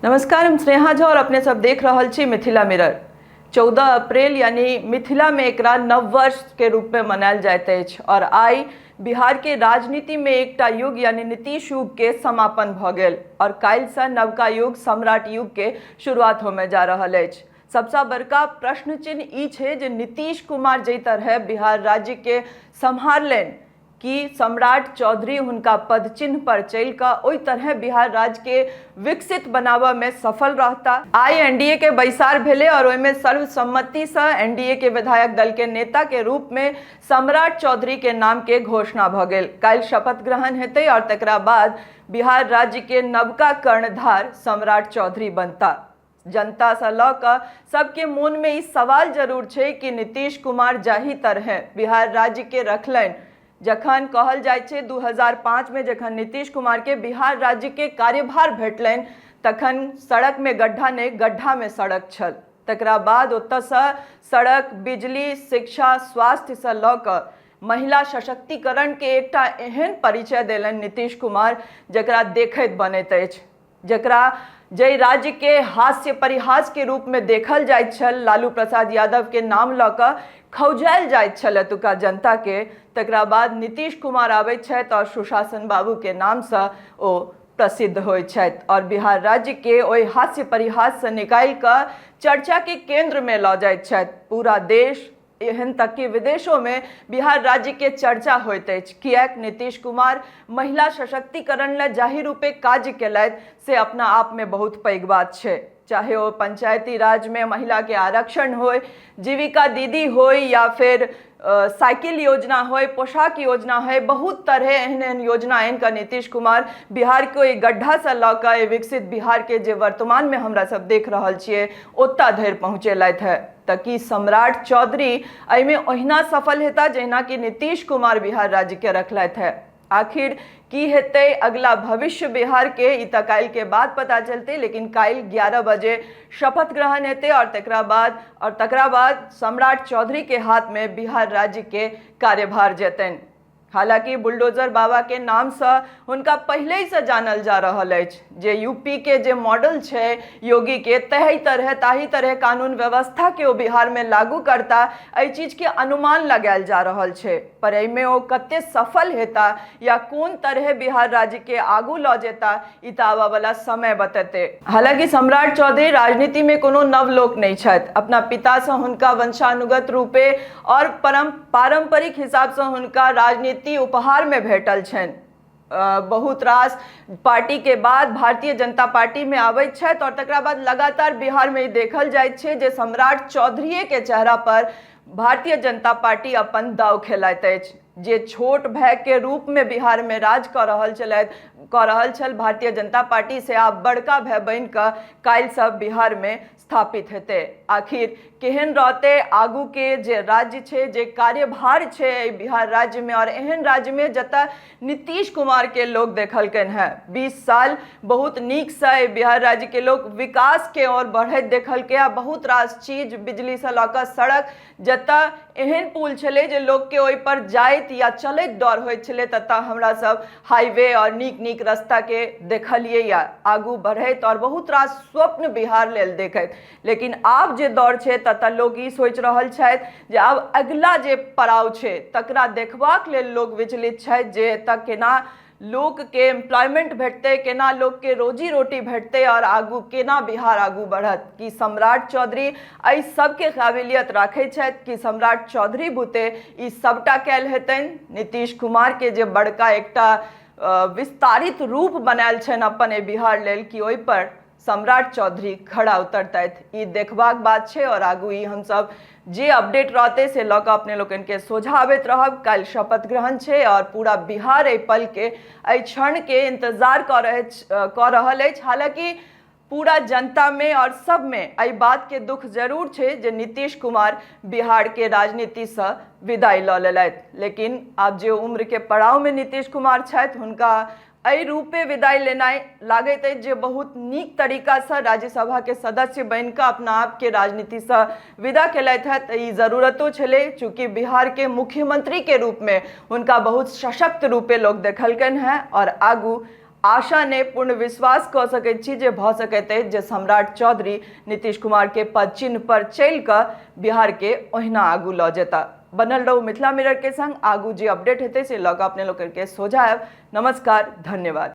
नमस्कार, हम स्नेहा झा और अपने सब देख रहल छी मिथिला मिरर। 14 अप्रैल यानी मिथिला में एकरा नव वर्ष के रूप में मनायल जाइत अछि और आइ बिहार के राजनीति में एकटा युग यानी नीतीश युग के समापन भऽ गेल और काल्हिसँ नवका युग सम्राट युग के शुरुआत होमय जा रहल अछि। सबसँ बड़का प्रश्न चिन्ह ई छै जे नीतीश कुमार जाहि तरहे बिहार राज्य के सम्हारलनि कि सम्राट चौधरी हुनका पद चिन्ह पर चलि कऽ ओहि तरहे बिहार राज्य के विकसित बनाबऽ में सफल रहता। आइ एनडीए के बैसार भेलै और ओहिमे सर्वसम्मति सँ एनडीए के विधायक दल के नेता के रूप में सम्राट चौधरी के नाम के घोषणा भऽ गेल। काल्हि शपथ ग्रहण हेतै और तकरा बाद बिहार राज्य के नवका कर्णधार सम्राट चौधरी बनता। जनतासँ लऽ कऽ सबके मोनमे ई सवाल जरूर छै कि नीतीश कुमार जाहि तरहे बिहार राज्यके रखलनि, जखन कहल जाइ छै 2005मे जखन नीतीश कुमारके बिहार राज्यके कार्यभार भेटलनि तखन सड़कमे गड्ढा नहि, गड्ढामे सड़क छल। तकरा बाद ओतऽसँ सड़क, बिजली, शिक्षा, स्वास्थ्यसँ लऽ कऽ महिला सशक्तिकरणके एकटा एहन परिचय देलनि नीतीश कुमार जकरा देखैत बनैत अछि। जकरा जाहि राज्यके हास्य परिहासके रूपमे देखल जाइत छल, लालू प्रसाद यादवके नाम लऽ कऽ खौजायल जाइत छल एतुका जनताके, तकरा बाद नीतीश कुमार आबैत छथि आओर सुशासन बाबूके नामसँ ओ प्रसिद्ध होइत छथि आओर बिहार राज्यके ओहि हास्य परिहाससँ निकालि कऽ चर्चाके केन्द्रमे लऽ जाइत छथि। पूरा देश एहन तक कि विदेशोमे बिहार राज्यके चर्चा होइत अछि, किएक नीतीश कुमार महिला सशक्तिकरण लए जाहि रूपे काज केलथि से अपना आपमे बहुत पैघ बात छै। चाहे ओ पंचायती राजमे महिलाके आरक्षण होय, जीविका दीदी होय या फेर साइकिल योजना होय, पोशाक योजना होय, बहुत तरहे एहन एहन योजना आनि कऽ नीतीश कुमार बिहारके ओहि गड्ढासँ लऽ कऽ एहि विकसित बिहारके जे वर्तमानमे हमरा सब देख रहल छियै ओतऽ धरि पहुँचेलथि हेँ। तऽ की सम्राट चौधरी एहिमे ओहिना सफल हेता जहिना कि नीतीश कुमार बिहार राज्यके रखलथि हेँ? आखिर की हेतै अगला भविष्य बिहार के, ई तऽ काल्हि के बाद पता चलतै, लेकिन काल्हि 11 बजे शपथ ग्रहण हेतै और तकरा बाद सम्राट चौधरी के हाथ में बिहार राज्य के कार्यभार जेतनि। हालांकि बुलडोजर बाबा के नामसँ हुनका पहिलेसँ जानल जा रहल अछि जे यूपी के जे मॉडल छै योगी के, तही तरह ताही तरह कानून व्यवस्था के ओ बिहार में लागू करता, एहि चीज के अनुमान लगायल जा रहल छै। पर एहिमे ओ कते सफल हेता या कोन तरहे बिहार राज्य के आगू लऽ जेता ई तऽ आबऽ वाला समय बतेतै। हालांकि सम्राट चौधरी राजनीति में कोनो नव लोक नहि छथि। अपना पितासँ हुनका वंशानुगत रूपे और पारंपरिक हिसाबसँ हुनका राजनीति उपहार में भेटल छनि। बहुत रास पार्टी के बाद भारतीय जनता पार्टी में आबैत छथि और तकरा बाद लगातार बिहार में ई देखल जाइत छै जे सम्राट चौधरीये के चेहरा पर भारतीय जनता पार्टी अपन दाव खेलाइत अछि। जे छोट भाय के रूप में बिहार में राज कऽ रहल छलथि, कऽ रहल छल भारतीय जनता पार्टी, से आब बड़का भाय बनि कऽ काल्हि सब बिहार में स्थापित हेतै। आखिर केहन रहतै आगू के जे राज्य छै, जे कार्यभार छै एहि बिहार राज्य में, और एहन राज्य में जतऽ नीतीश कुमार के लोग देखलकनि हेँ 20 साल बहुत नीकसँ एहि बिहार राज्य के लोग विकास के ओर बढ़ैत देखलकै आ बहुत रास चीज, बिजलीसँ लऽ कऽ सड़क, जतऽ एहन पुल छलै जे लोकके ओहिपर जाइत या चलैत डर होइत छलै, ततऽ हमरा सब हाईवे आओर नीक नीक रस्ताके देखलियै या आगू बढ़ैत आओर बहुत रास स्वप्न बिहार लेल देखैत। लेकिन आब जे दौर छै ततऽ लोक ई सोचि रहल छथि जे आब अगिला जे पड़ाव छै तकरा देखबाक लेल लोक विचलित छथि जे एतऽ केना लोकके एम्प्लॉयमेंट भेटतै, केना लोकके रोजी रोटी भेटतै आओर आगू केना बिहार आगू बढ़त। कि सम्राट चौधरी एहि सबके काबिलियत राखै छथि? कि सम्राट चौधरी बुते ई सबटा कयल हेतनि? नीतीश कुमारके जे बड़का एकटा विस्तारित रूप बनायल छनि अपन एहि बिहार लेल, कि ओहिपर सम्राट चौधरी खड़ा उतरतथि? ई देखबाक बात छै और आगू ई हमसब जे अपडेट रहतै से लऽ कऽ अपने लोकनिके सोझा आबैत रहब। काल्हि शपथ ग्रहण छै और पूरा बिहार एहि पलके, एहि क्षणके इंतजार कऽ रहल अछि। हालांकि पूरा जनतामे और सबमे एहि बातके दुख जरूर छै जे नीतीश कुमार बिहारके राजनीतिसँ विदाई लऽ लेलथि, लेकिन आब जे उम्रके पड़ावमे नीतीश कुमार छथि हुनका एहि रूपे विदाई लेनाइ लागैत अछि जे बहुत नीक तरीकासँ राज्यसभाके सदस्य बनि कऽ अपना आपके राजनीतिसँ विदा केलथि हँ। तऽ ई जरूरतो छलै, चूँकि बिहारके मुख्यमंत्रीके रूपमे हुनका बहुत सशक्त रूपे लोक देखलकनि हेँ और आगू आशा नहि, पूर्ण विश्वास कऽ सकैत छी जे भऽ सकैत अछि जे सम्राट चौधरी नीतीश कुमार के पद चिन्ह पर चलि कऽ बिहार के ओहिना आगू लऽ जेता। बनल रहू मिथिला मिरर के संग, आगू जे अपडेट हेतै से लऽ कऽ अपने लोकनि के सोझा आयब। नमस्कार, धन्यवाद।